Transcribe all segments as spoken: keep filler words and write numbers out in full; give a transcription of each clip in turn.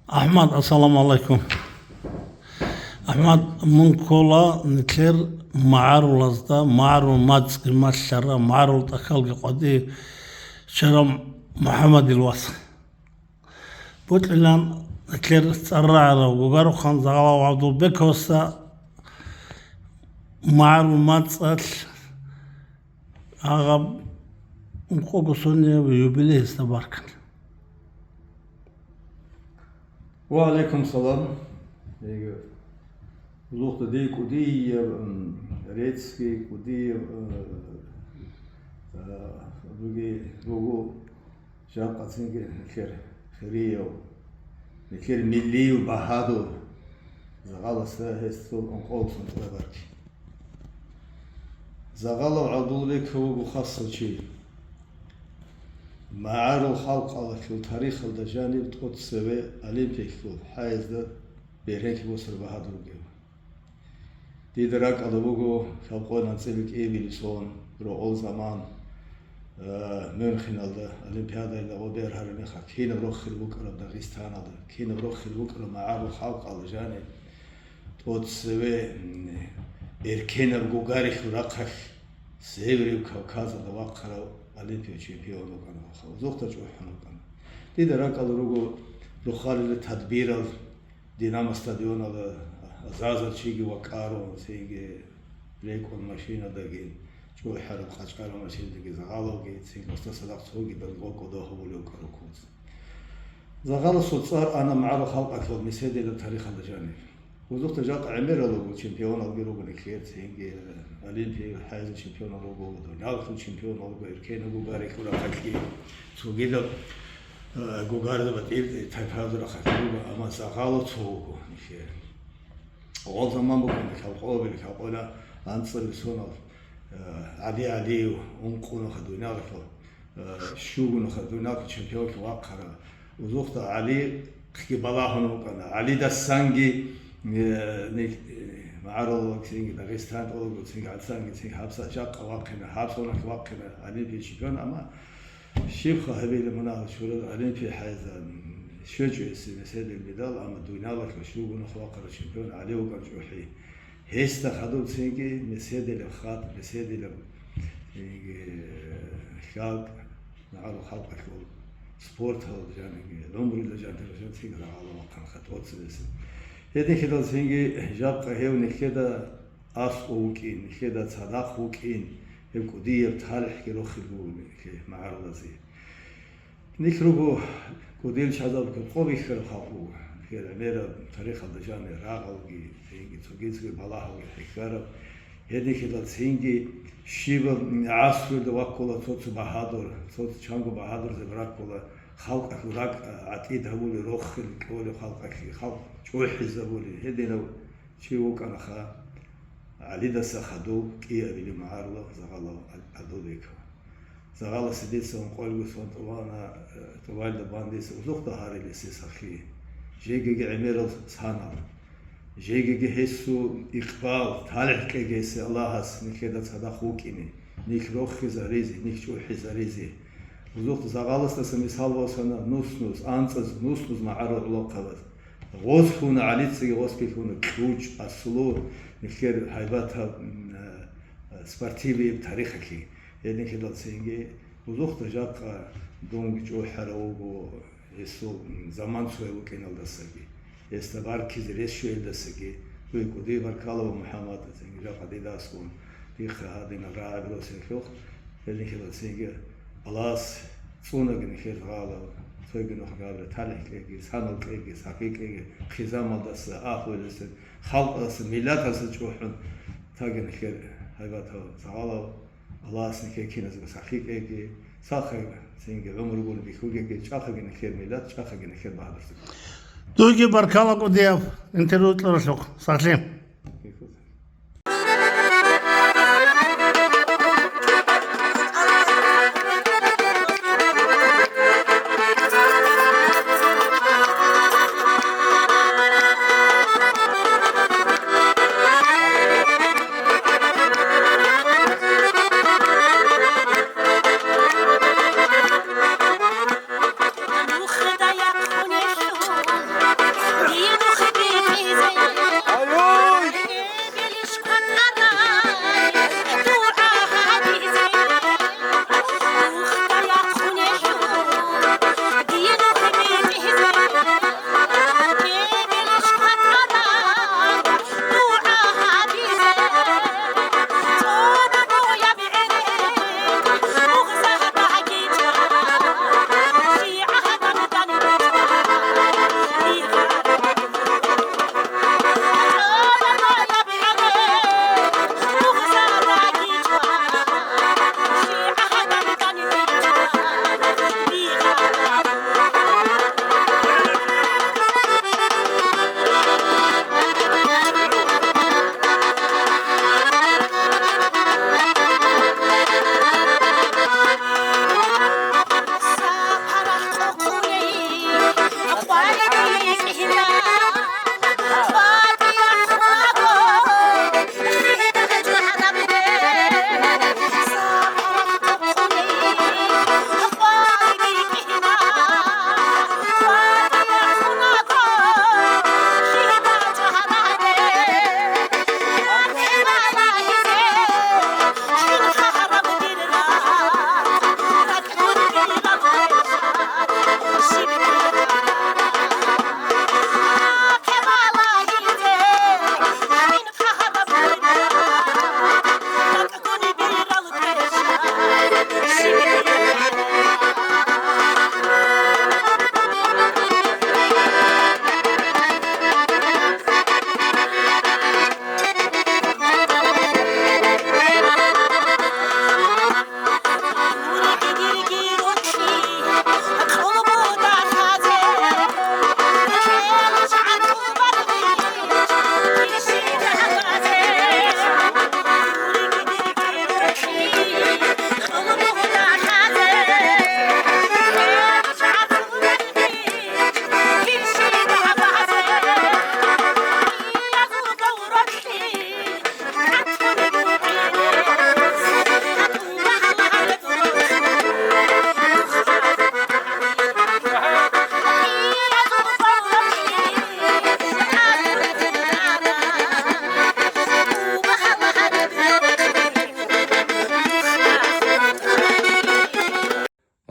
АхӀмад, ассаламу гӀалайкум. АхӀмад, мун ккола нилъер магӀарулазда, магӀарул мацӀги малъара, магӀарул тӀахьалги къватӀи чара МухӀаммадил вас. Бокьилан нилъер цӀар рагӀарав Гугарухан Загъалав ГӀабдулбековасда магӀарул мацӀалъ гьагъаб ункъого сонияв юбилей гьесда баркан. Ва гӀалайкум салам. Яги, узухъа дие кӀудияб, м, реццги, кӀудияб, э, э, руги-, руго жакъа цинги нилъер хирияв, нилъер миллияв багьадур Загъаласда гьесул ункъого сон тӀад баркин. Загъалав ГӀабдулбеков вуго хасав чи. МагӀарул халкъалъул тарихалда жаниб тӀоцеве Олимпиялъул хӀайзда бергьенлъи босараб багьадур вугев. Дида ракӀалда буго лъабкъоялда анцӀила кӀиабилеб сон, рогъол заман, э, Мюнхеналда Олимпиадалда гъо бергьараб мехалъ, кинаб рохел букӀараб Дагъистаналда, кинаб рохел букӀараб магӀарул халкъалда жаниб тӀоцеве, м, эркенаб Гугарихъ рахъалъ Северный Кавказалда вахъарав Олимпияв чемпион вукӀана, узухъа чӀухӀун вукӀана. Дида ракӀалда руго рохалила тадбирал, Динамо стадионалда азазал чиги вакӀарун, цинги рекӀун машинадагин, чӀухӀараб къачӀараб машинадаги Загъалавги, цинги гъосда цадахъ цогидал гъо кӀодо гьабулев вукӀарав куц. Загъаласул цӀар ана магӀарул халкъалъул меседилаб тарихалда жаниб. Узухъа жакъа гӀемерал руго, чемпионалги руго нилъер, цинги, э, Олимпиял хӀайзул чемпионал руго, дуниялалъул чемпионал руго, эркенаб Гугарихъ рахъалъги, цогидаб, э, Гугарда батӀи тайпаялда рахъалъги руго, амма Загъалав цо вуго нилъер. Гъол заман букӀана лъабкъоялда, лъабкъоялда анцӀила сонал, э, ГӀади ГӀадиев ункъо нухалъ дуниялалъул, э, щуго нухалъ дуниялалъул чемпионлъун вахъарав. Узухъа ГӀалихъги балагьун вукӀана. ГӀалидасанги, э, нилъ-, э, магӀарул ваксинги, Дагъистан тӀолго цинги, ГӀалисанги цинги гьабсагӀат жакъа вахъина, гьабсагӀат вахъина Олимпия чемпион, амма щибха гьабила мунагьал чурал Олимпия хӀайза, м, щвечӀо гьесие меседил медал, амма дуниялалъул щуго нухалъ вахъарав чемпион ГӀали вукӀана чӀухӀи. Гьесда хадуб цинги меседилаб хатӀ, меседилаб, цинги, лъалкӀ, магӀарул халкъалъул спорталда жаниги, гӀумруялда жаниги, цинги рагӀалда вахъана хатӀ оцебесеб. Гьединлъидал цинги жакъа гьев нилъеда аскӀов вукӀин, нилъеда цадахъ вукӀин, гьев кӀудияб талихӀги рохел буго нилъее магӀарулазе. Нилъ руго кӀудиял чагӀазда къо бихьараб халкъ буго. Нилъер гӀемераб тарихалда жанир рагъалги, цинги цогидазги балагьалги хӀехьараб. Гьединлъидал цинги щибаб гӀасруялда ваккула цо-цо багьадур, цо-цо чанго багьадурзаби раккула, халкъалъул ракӀ гӀатӀид гьабулел, рохел кьолеб халкъалъе, халкъ чӀухӀизабулел. Гьединав чи вукӀанаха ГӀалидаса хадуб кӀиабилеб магӀарулав Загъалав ГӀабдулбеков. Загъаласе дица ункъоялго сон тӀубана, э, тӀубалда бан дица узухъа гьарилесе сахлъи. Жегиги гӀемерал санал. Жегиги гьесул икъбал, талихӀ кьеги гьесие Аллагьас нилъеда цадахъ вукӀине, нилъ рохизаризе, нилъ чӀухӀизаризе. Узухъа Загъаласдаса мисал босана нус-нус, анцӀазул нус-нус магӀарул гӀолохъабаз. Гъос лъуна, ГӀалицаги гъосги лъуна, кьучӀ, аслу, нилъер гьайбатаб, м, э, спортивияб тарихалъе. Гьединлъидал цинги узухъа жакъа дунги чӀухӀарав вуго гьесул, м, заман цояв вукӀиналдасаги, гьесда баркизе рес щвеялдасаги, дуе кӀудияб баркала, ва МухӀаммад, цинги жакъа дида аскӀун, дихъа гьадинаб рагӀаби росиялъухъ, гьединлъидал цинги Аллагьас цӀунаги нилъер гъалал, цоги нухалъ гьабила талихӀ кьеги, санал кьеги, сахлъи кьеги, хъизамалдаса, ахӀулилдаса, халкъалдаса, миллаталдаса чӀухӀун таги нилъер гьайбатал Загъалав. Аллагьас нилъер киназего сахлъи кьеги, сахлъи цинги гӀумру гурони бихьугеги, чӀахъаги нилъер миллат, чӀахъаги нилъер багьадурзаби. Дуеги баркала кӀудияб интервью кьуралъухъ. Сахлъи.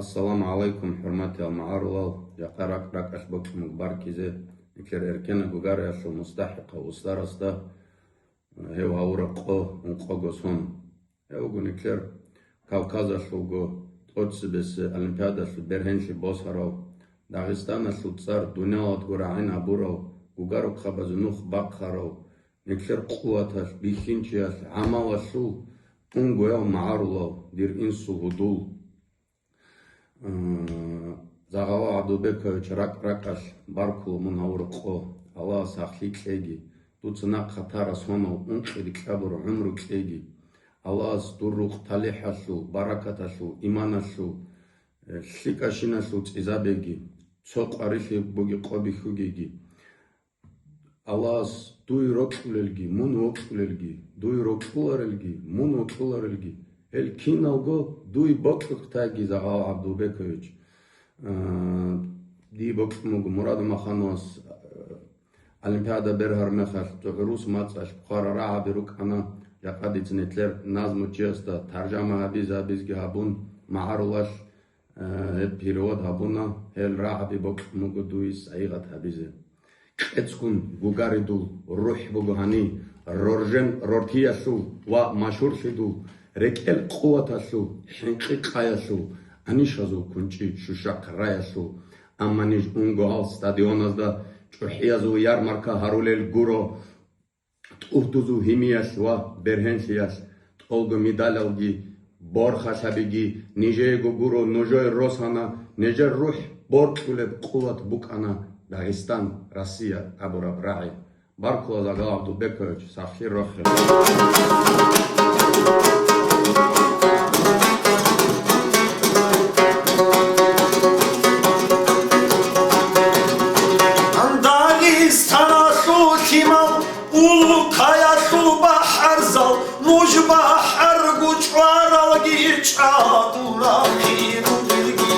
Ассаламу гӀалайкум, хӀурматиял магӀарулал, жакъа ракӀ-ракӀалъ бокьун буго баркизе, нилъер эркенаб гугариялъул мустахӀикъав устарасда, гьев гьавураб къо ункъого сон. Гьев вуго нилъер Кавказалъулго тӀоцебесеб олимпиадалъул бергьенлъи босарав, Дагъистаналъул цӀар дуниялалдаго рагӀи гьабурав, гугарухъабазе нух бахъарав, нилъер къуваталъ, бихьинчиялъ, гӀамалалъул унгояв магӀарулав, дир инсул гьудул. Э, Загъала ГӀабдулбекович, ракӀ-ракӀалъ баркула мун гьавураб къо. Аллагьас сахлъи кьеги. Дуца нахъа тарас гьонав ункъи рикьабур гӀумру кьеги. Аллагьас дур рукъ талихӀалъул, баракаталъул, иманалъул, э, лъикӀабщиналъул цӀизабеги. Цо къварилъи буги къо бихьугеги. Аллагьас дуй рокьулелги, мун вокьулелги, дуй рокьуларелги, мун вокьуларелги, гьел киналго дуй бокьухъ тайги, Загъал ГӀабдулбекович. А, дие бокьун буго Мурадов Махановас, а, олимпиада бергьараб мехалъ, гӀурус мацӀалъ хъварал рагӀаби рукӀана, жакъа дица нилъер назмучиясда таржама гьабизе гьабизги гьабун, магӀарулалъ, а, гьеб перевод гьабуна, гьел рагӀаби бокьун буго дуе сайигъат гьабизе. КьецӀгун гугаридул рухӀ буго гьани, роржен рортиялъул ва машгьурлъидул, рекӀел къуваталъул, хӀинкъи къаялъул, анишазул кунчӀи щущахъ раялъул. Амма ниж унго гьал стадионазда чӀухӀиязул ярмарка гьарулел гуро, тӀуртузул гьимиялъ ва бергьенлъиялъ, тӀолго медалалги, борхалъабиги нижеего гуро, нужее росана, нижер рухӀ боркьулеб къуват букӀана Дагъистан, Россия абураб рагӀи. Баркула, Загъал ГӀабдулбекович, сахлъи рохе. Дагъистаналъул лъимал улкаялъул бахӀарзал, нуж бахӀарго чӀваралги чӀагулахъи ругелги,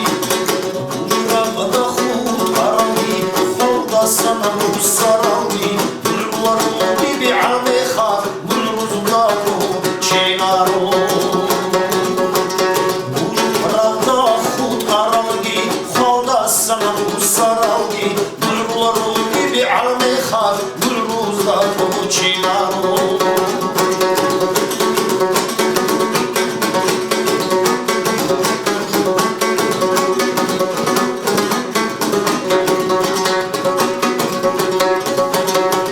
нуж рагъда хутӀаралги, холдасан руссаралги, нуж руларулги бигӀа мехалъ, нуж рузуларо чинаро. Нуж рагъда хутӀаралги, холдасан руссаралги, нуж руларулги бигӀа мехалъ,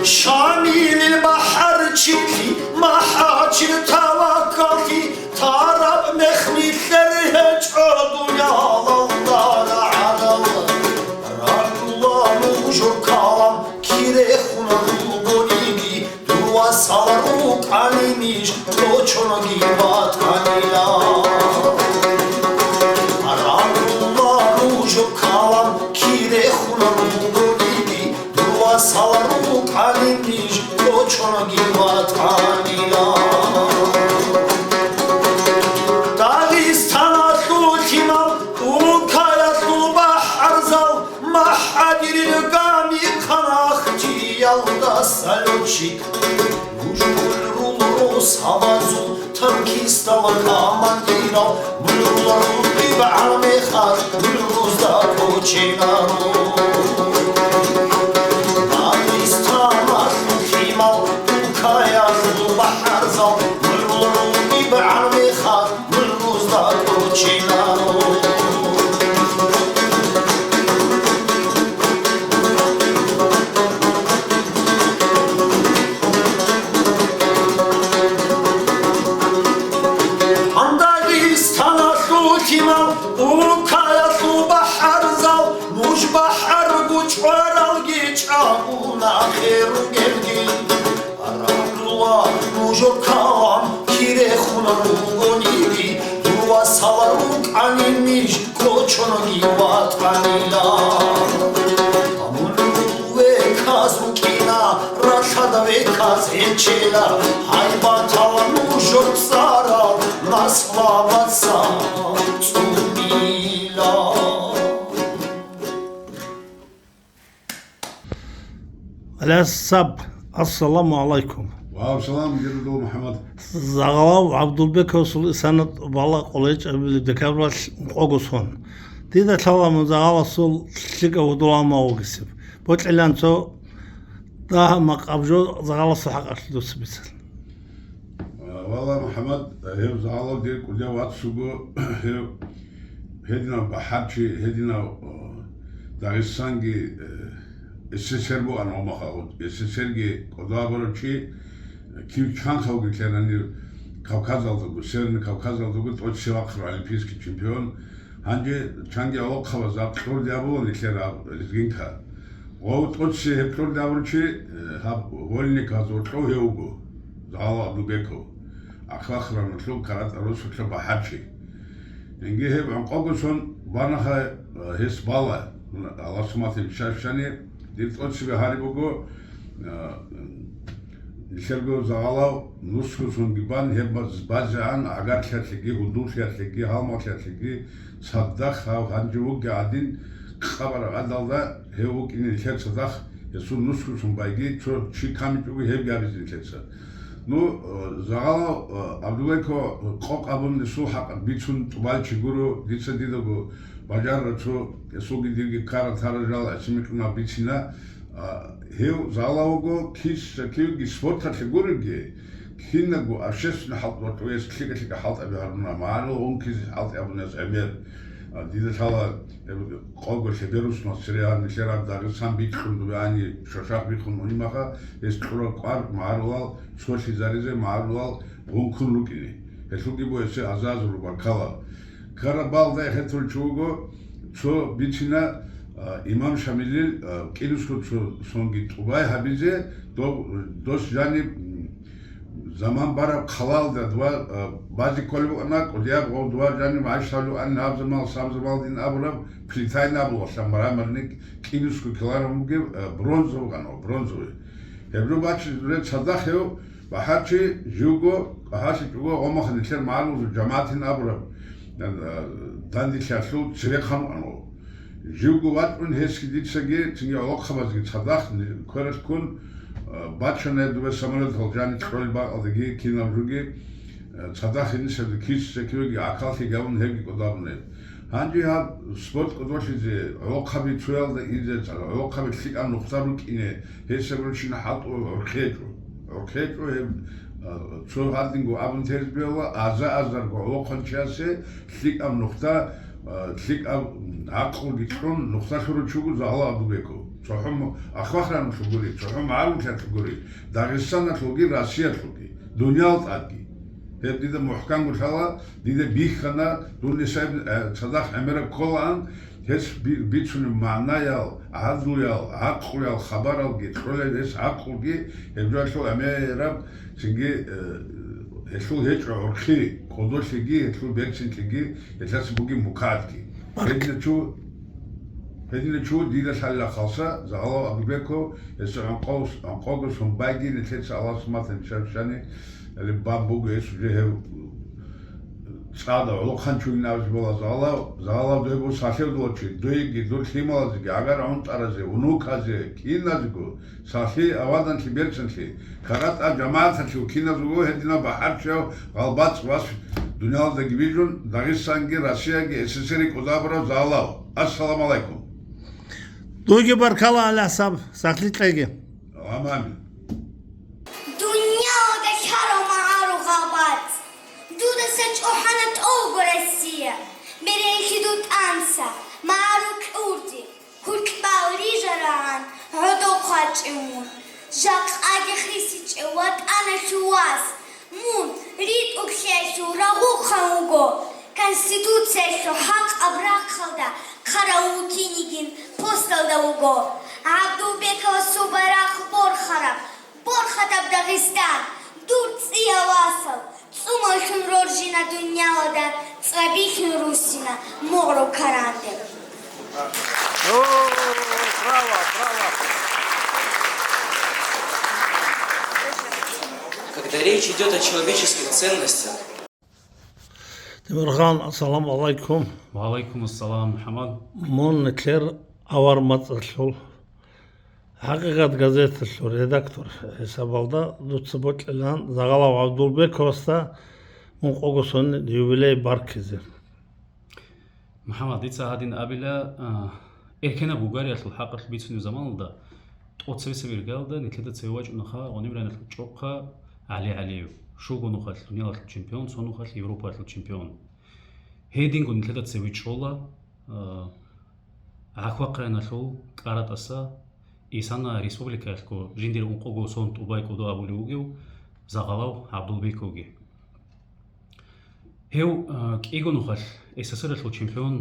Шамилил бахӀарчилъи, МахӀачил таваккаллъи, тараб мех нилъер гьечӀо дуниялалда рагӀадал. Рагьула нужер калам кире хун ругониги, дур васал рукӀани ниж точоноги батанила. Рагьула нужер калам кире хун руго Салару калимиш кочонаги ватанила. Дагъистаналъул лъимал, улкаялъул бахӀарзал, махӀадирил гами хъанахтиялда салучи. Нуж гӀумрул росабазул танкистал командирал, гӀумрул рукъиб гӀармехалъ гӀумрузда коченаро. Дагъистаналъул лъимал, улкаялъул бахӀарзал, гӀумрул рукъиб гӀармехалъ гӀумрузда коченаро. Дагъистаналъул лъимал, улкаялъул бахӀарзал, нуж бахӀарго чӀваралги чӀагӀуна хер ругелги. Рагьула нужер калам кирехун ругониги, дур васал рукӀани ниж кочонаги ватанила. Мун веказ рукӀина, ралъада веказ гьечела, гьайбатала нужер цӀарал наслабаца цӀунила. Аласаб, ассаламу гӀалайкум. Ва салам, Гердул МухӀаммад. Загъалав ГӀабдулбековасул исанат бала къолайчӀабили декабралъ ункъого сон. Дида лъала мун загъаласул лъикӀав гьудулав ма вугесеб. Бокьилан цо дагьа макъаб жо загъаласул хӀакъалъулъ дуца бицан. Валла, МухӀаммад, гьев загьалав дир кӀудияв вацлъуго, гьев гьединав бахӀарчи, гьединав, э, Дагъистанги, э, СССР бугӀан гъомахъа, СССРги кӀодо абурав чи, кив чанхъавги ккелани Кавказалдаго, Северный Кавказалдаго тӀоцевахъарав олимпийский чемпион. Гьанже чанги гӀолохъабаз гьаб кьурди абула нилъер гьаб лезгинка. Гъов тӀоци гьеб кьурди абурчи, э, гьаб вольниказ гьоркьов гьев вуго, Загьалав ГӀабдулбеков, Ахвахран улъул каратӀа росулъа бахӀарчи. Инги гьеб ункъого сон банаха, э, гьес бала, Аллагьасумалъи бищарщани, дир тӀоцебе гьариб буго, э, Нилъерго Загьалав нусгосунги бан, гьеб баз-, базегӀан гӀагарлъиялъеги, гьудуллъиялъеги, гьалмагълъиялъеги цадахъ гьав гьанже вугев гӀадин, къабар гӀадалда гьев вукӀине нилъер цадахъ, гьесул нусгосун байги, цо чи камичӀого гьебги гьабизе нилъеца. Ну, э, Загьалав, э, ГӀабдулбеков къокъ абун гьесул хӀакъ бицун тӀубал чи гуро, дица дидаго бажарра цо гьесулги дирги ккарал тарал жал гӀисимикьунал бицина, А, гьев Загьалав вуго, киса-кивги спорталъе гуребги, кинабго общественный хӀалтӀи ва тӀугьес лъикӀа-лъикӀа хӀалтӀаби гьаруна, магӀарул ункизе хӀалтӀи абунес гӀемер. А, дида лъала, гьеб къого лъеберусмал цере гьаб нилъер гьаб Дагъистан бикьун дубе ани, шошахъ бихъун унимаха, гьес кьураб кӀвар магӀарулал цолъизаризе, магӀарулал гъункун рукӀине. Гьелъулги бугесе азазул баркала. Карабалда эхетулев чи вуго, цо бицина, а, имам Шамилил, а, кӀинусго цо сонги тӀубай гьабизе, дов-, дос жаниб, м, заман бараб хъалалда дова, а, базе кколеб букӀана, кӀудияб гъов дова жаниб гӀайшавлуан гьаб замал, саб замалдин абураб, плитайин абула, мраморник, кӀинусго килограмм бугеб, а, бронза букӀана, бронзовый. Гьеб жо бачине цадахъ гьев БахӀарчи живго, багьалъичӀого гъомаха нилъер магӀарулазул жамагӀатин абураб, э, дандилъиялъул церехъан вукӀана. Живго вачӀун гьесги дицаги, цинги гӀолохъабазги цадахъ ни-, квералъ ккун, э, бачана гьеб дубе самолетал жаниб кьолеб бакӀалдаги кинаб жоги, э, цадахъ гьенисаби киса-кивеги гӀахьаллъи гьавун гьебги кӀодабуна. Гьанже гьаб спорт кӀодолъизе, гӀолохъаби цоялда ине, гӀолохъаби лъикӀаб нухда рукӀине, гьесаб руччина хӀалтӀулеб гӀурхъи гьечӀо. ГӀурхъи гьечӀо гьеб, а, цо гьадинго абун терзбиялла, аза-азарго гӀолохъанчиясе лъикӀаб нухда, а, лъикӀаб гӀакълуги кьун, нухда лъурав чи вуго Загьалав ГӀабдулбеков. ЦохӀо м-, Ахвахраналъул гури, цохӀо магӀарулъиялъул гури, Дагъистаналъулги, Россиялъулги, дуниял тӀадги. Гьеб дида мухӀканго лъала, дида бихьана, дун нисаиб, э, цадахъ гӀемераб кколаан, гьес би-, бицунеб магӀнаял, гӀадлуял, гӀакълуял хабаралги кьолеб гьес гӀакълуги, гьеб жоялъул гӀемераб, цинги, э, гьелъул гьечӀо гӀурхъи, кӀодолъиги, гьелъул берцинлъиги, гьелъаса бугеб мукагӀатги. Гьединачо Гьединав чи вуго дида лъалила хъалса, Загъалав Абдулбеков, гьесул гӀанкъов-, гӀанкъого Сумбайги нилъеца Аллагьас матани чарчани, яли баб буго гьес уже гьев цӀалда гӀолохъанчи вугин абизе бола Загъалав, Загъалав дой буго сахлъи дулав чи, дуеги, дур лъималазеги, гӀагар гӀунтӀаразе, унуказе, киназего, сахлъи, аваданлъи, берцинлъи, каратӀа жамагӀаталъул киназего гьединав бахӀарчияв гъалбацӀ вас дуниялалдаги бижун, Дагъистанги, Россияги, СССРги кӀудабурав Загъалав. Ассаламу гӀалайкум. Дуйги баркала, Аллагьас сахлъи кьеги. Амин. Дунялалда лъарав магӀарул гъалбацӀ, дудаса чӀухӀана тӀолго Россия, мерегьлъи дутӀанса, магӀарул кьурди, гьуркьбал рижарагӀан гӀодов хъвачӀев мун. Жакъаги хисичӀев ватӀаналъул вас, мун ритӀухълъиялъул рагъухъан вуго, Конституциялъул хӀакъаб рахъалда хъаравул кинигин посталда вуго. ГӀабдулбековасул байрахъ борхараб, борхатаб Дагъистан, дур цӀиял васал, цӀумаллъун роржина дуниялалда, цӀабилъун руссина мугӀрул каранде. О, браво, браво! Когда речь идёт о человеческих ценностях, Темирхан, ассаламу гӀалайкум. Ва гӀалайкум ассалам, МухӀаммад. Мун нилъер авар мацӀалъул, ХӀакъикъат газеталъул редактор хӀисабалда дуца бокьилан Загъалав ГӀабдулбековасда ункъого сон юбилей баркизе. МухӀаммад, дица гьадин абила, а, эркенаб гугариялъул хӀакъалъулъ бицунеб заманалда, тӀоцебесеб иргаялда нилъеда цеве вачӀунаха гъуниб районалъул чӀухъа ГӀали ГӀалиев, щуго нухалъ дуниялалъул чемпион, цо нухалъ Европаялъул чемпион. Гьединго нилъеда цеве чӀола, а, ГӀахьвахъ районалъул КӀаратӀаса, исана республикаялъго жиндир ункъого сон тӀубай кӀодо абулев вугев Загъалав ГӀабдулбековги. Гьев, а, кӀиго нухалъ СССР-алъул чемпион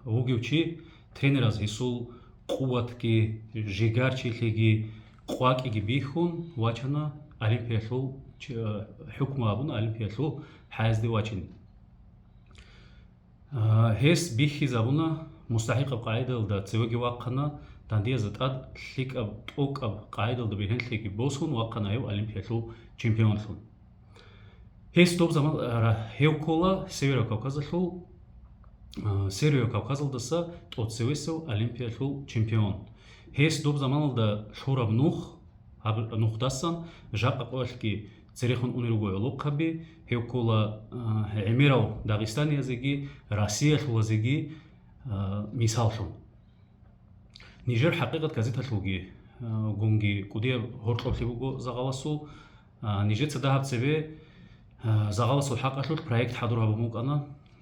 вугев чи, тренераз гьесул къуватги, жигарчилъиги, къвакӀиги бихьун вачана Олимпиялъул чи-, а, хӀукму абуна Олимпиялъул хӀаязде вачине. А, гьес бихьизабуна мустахӀикъаб къагӀидалда цевеги вахъана, дандиязда тӀад лъикӀаб, тӀокӀаб къагӀидалда бергьенлъиги босун вахъана гьев Олимпиялъул чемпионлъун. Гьес доб заман, а, ра-, гьев ккола Северо-Кавказалъул, а, Северо-Кавказалдаса тӀоцевесев Олимпиялъул чемпион. Гьес доб заманалда лъураб нух, гьаб нухдасан жакъа къоялъги церехун унел руго гӀолохъаби, гьев ккола, а, гӀемерал дагъистаниязеги, россиялъулазеги, а, мисаллъун. Нижер ХӀакъикъат газеталъулги, а, гунги кӀудияб гьоркьоблъи буго Загъаласул. А, нижеца дагьаб цебе, а, Загъаласул хӀакъалъулъ проект хӀадур гьабун букӀана.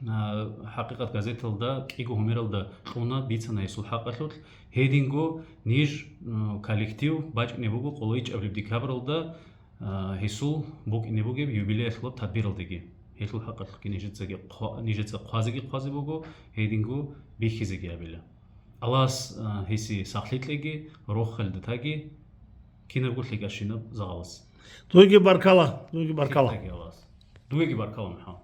А, ХӀакъикъат газеталда кӀиго гьумералда кьуна, бицана гьесул хӀакъалъулъ. Гьединго ниж, м, коллектив бачӀине буго къоло ичӀабилеб декабралда, а, гьесул букӀине бугеб юбилеялъулаб тадбиралдеги. Гьелъул хӀакъалъулъги нижецаги хъва-, нижеца хъвазеги хъвазе буго, гьединго бихьизеги абила. Аллагьас, а, гьесие сахлъи кьеги, рохалда таги, кинабго лъикӀабщинаб Загъалас. Дуйги баркала, дуйги баркала. ЛъикӀ таги Аллагьас. Дуеги баркала, МухӀаммад.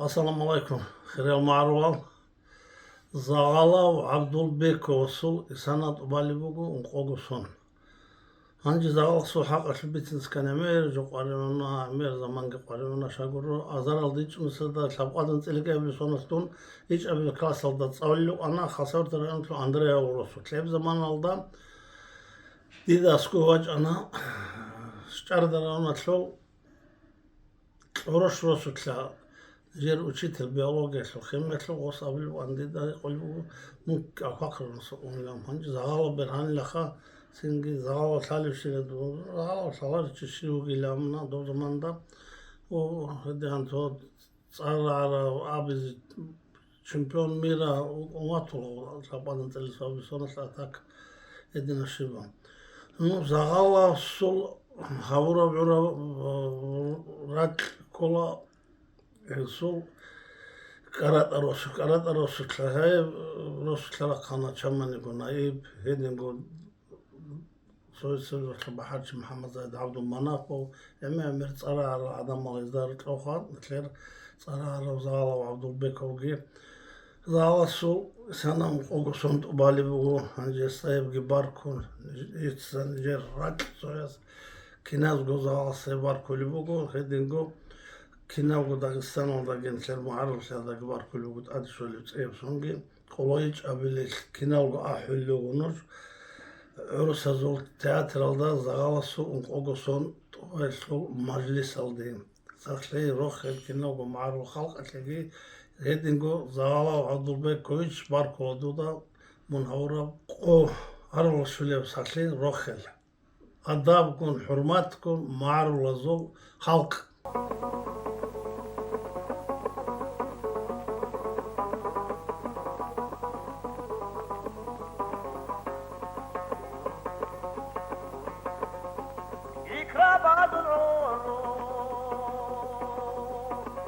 Ассаламу гӀалайкум, хириял магӀарулал. Загъалав ГӀабдулбековасул исана тӀубалеб буго ункъого сон. Гьанже Загъаласул хӀакъалъулъ бицинскан гӀемер жо къваригӀуна, гӀемер заманги къваригӀуна, щай гуро, азаралда ичӀнусиялда лъабкъоялда анцӀила кӀиабилеб соналъ дун ичӀабилеб классалда цӀалулев вукӀана Хасавюрталда районалъул Андреевал росулъ. Гьеб заманалда дида аскӀов вачӀана СчӀарда районалъул Кьураш росулъа, жер учитель биологиялъул, химиялъул, гъос абулеб андида гьикъулеб буго, мун кӀалъвахъ росулъ унилан. Гьанже Загъалав бергьанилаха, цинги Загъалав лъалевщина, Загъалав лъаларев чи щив вугилан амма доб заманда, о, гьедигьан цо цӀар рагӀарав абизе чемпион мира ватула лъабкъоялда анцӀила сабаб соналъ атак гьединаб щибаб. Ну, Загъаласул гьавураб гӀураб, э, ракь ккола Гьесул КӀаратӀа росу, КӀаратӀа росулъа гьай, росулъа рахъана Чаманиго наиб, гьединго Советсоюзалъул бахӀарчи МухӀаммадзаид ГӀабдулманафов, гӀемер-гӀемер цӀарагӀарал гӀадамал гьезда рокьоха, нилъер цӀарагӀарав Загалав ГӀабдулбековги. Загаласул санам къого сон тӀубалеб буго, гьанже цоябги баркун, жица нижер ракьцояс киназго Загаласда баркулеб буго, гьединго киналго Дагъистаналдаги нилъер магӀаруллъиялдаги баркулеб буго тӀаде щолеб цӀияб сонги. Къулайчабилел киналго ахӀулел руго нуж. ГӀурусазул театралда Загаласул ункъого сон тӀубаялъул мажлисалде. Сахлъи, рохел киналго магӀарул халкъалъеги, гьединго Загалав ГӀабдулбекович, баркула дуда мун гьавураб къо. Гьарулла щулеб сахлъи, рохел. Адабгун, хӀурматгун, магӀарулазул халкъ. Икрабазул гӀуру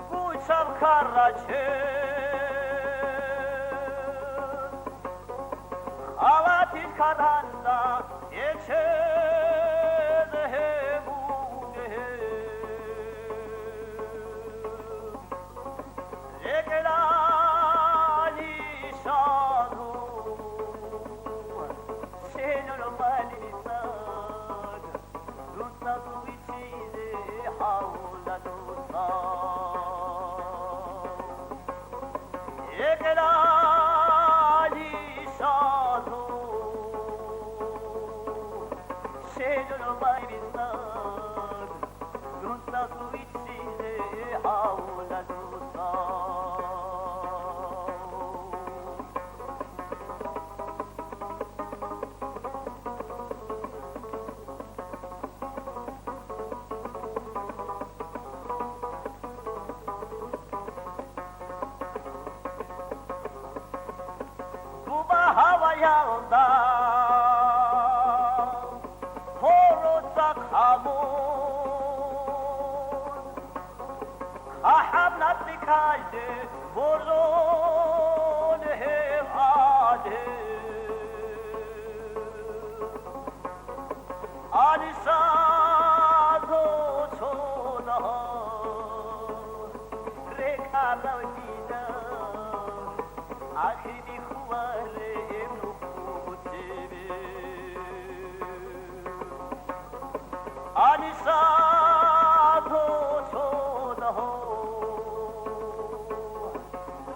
гучаб карачел, халатил каданда гьечез гьеб бугеб. РекӀелани шаду, сенул балисаг, дуца дуе чизе гьавла дуца. РекӀелани шаду, сенул балисаг, дуца дуе чизе гьавла дуца. Дуба гьаваялда гьороца хъамун, ахӀаб нацӀи кайде боржун гьев гӀадин. Гьаниса цо-цо дагьа рекӀарав дида, ахири хьулареб нуху цебе. Гьаниса цо-цо дагьа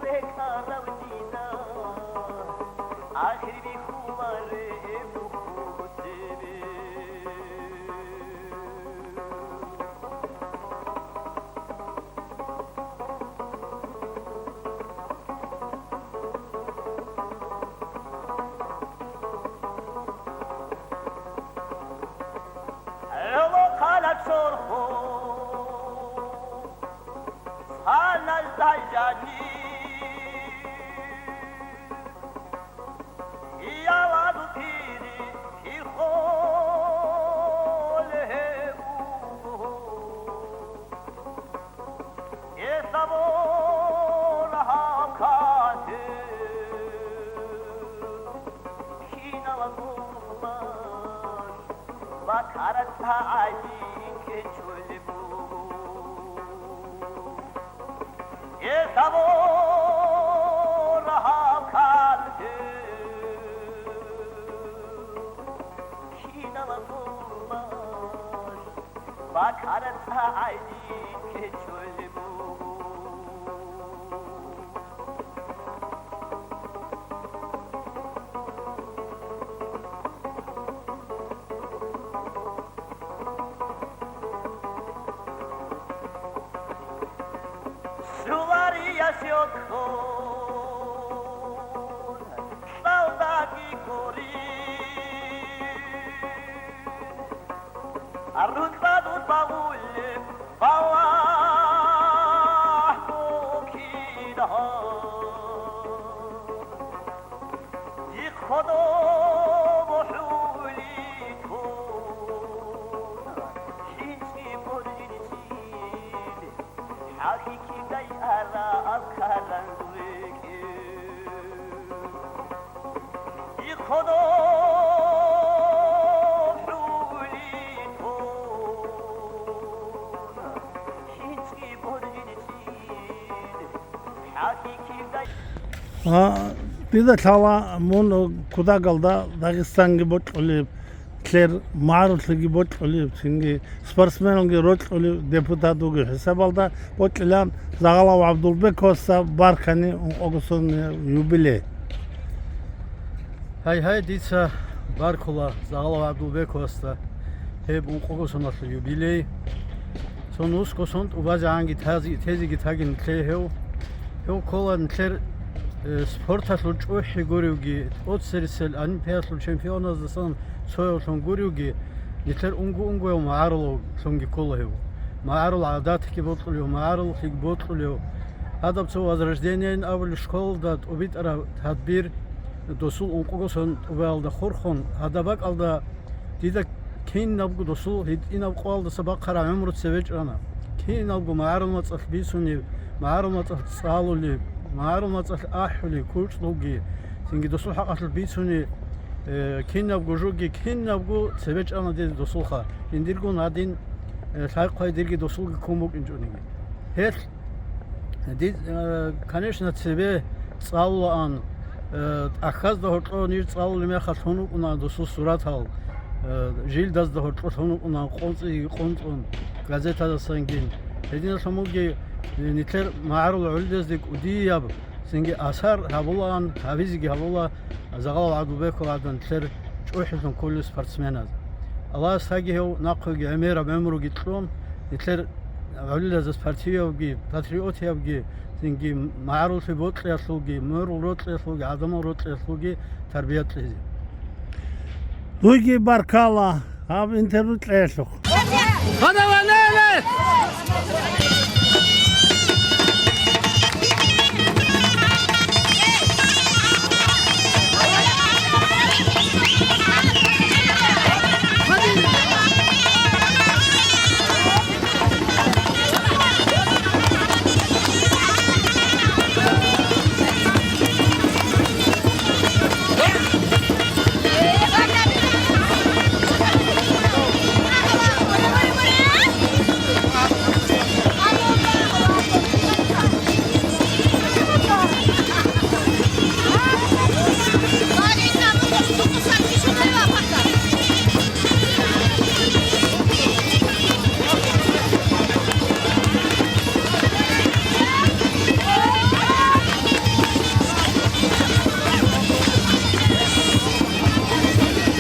рекӀарав дида, ахири хьулареб нуху цебе. ГӀоло хъала чорхол цаналда жанир, Иялал пири хихол гьев вуго, гьесда борхӀаб кантел киналго гьумаш бакараб гӀадин ккечӀолеб буго. Гьесда борхӀаб кантел киналго гьумаш бакараб гӀадин ккечӀолеб буго. Шуларияс йокьун лъалдаги гурин, рукъадул багъулеб балагь букӀин гьаб. Дихъ кодоб хӀули тун, хӀинчӀи боржинчӀил хӀалхьи кидай А, дида лъала мун кутакалда Дагъистанги бокьулеб, нилъер магӀарулъиги бокьулеб, цинги спортсменалги рокьулев депутат вугев хӀисабалда бокьилан Загъалав ГӀабдулбековасда баркани ункъого соналъул юбилей. Гьай-гьай, дица баркула Загъалав ГӀабдулбековасда гьеб ункъого соналъул юбилей. Цо нусго сон тӀубазегӀанги тази-, тезеги тагин нилъее гьев. Гьев ккола нилъер, э, спорталъул чӀухӀи гуревги, тӀоцересел олимпиадалъул чемпионаздасан цоявлъун гуревги, нилъер унго-унгояв магӀарулавлъунги ккола гьев. МагӀарул гӀадатги бокьулев, магӀаруллъиги бокьулев. Гьадаб цо «Возрождениейин» абулеб школалда тӀубитӀараб тадбир, досул ункъого сон тӀубаялда хурхун, гьадаб бакӀалда дида кинабго досул гьитӀинаб къоялдаса бахъараб гӀумру цебе чӀана. Кинабго магӀарул мацӀалъ бицунеб, магӀарул мацӀалъ цӀалулеб, магӀарул мацӀалъ ахӀулеб, кучӀдулги, цинги досул хӀакъалъулъ бицунеб, э, кинабго жоги, кинабго цебе чӀана дида досулха. Жиндиргун гьадин, э, лъай-хъвай дирги досулги ккун букӀинчӀониги. Гьелъ Ди-, э, конечно, цебе цӀалулаан, э, тӀахьазда гьоркьоб ниж цӀалулеб мехалъ лъун вукӀунаан досул суратал, э, жилдазда гьоркьоб лъун вукӀунаан къонцӀиги къонцӀун газетаздасанги. Гьединалъун буго, э, нилъер магӀарул гӀолилазде кӀудияб цинги асар гьабулаан, гьабизеги гьабула Загъалав ГӀабдулбеков гӀадан нилъер чӀухӀилъун кколел спортсменаз. Аллагьас гьаги гьев нахъеги гӀемераб гӀумруги кьун, нилъер гӀолилазда спортивиябги, патриотиябги, цинги магӀаруллъи бокьиялъулги, морал рокьиялъулги, гӀадамал рокьиялъулги тарбия кьезе. Дуйги баркала гьаб интервью кьеялъухъ.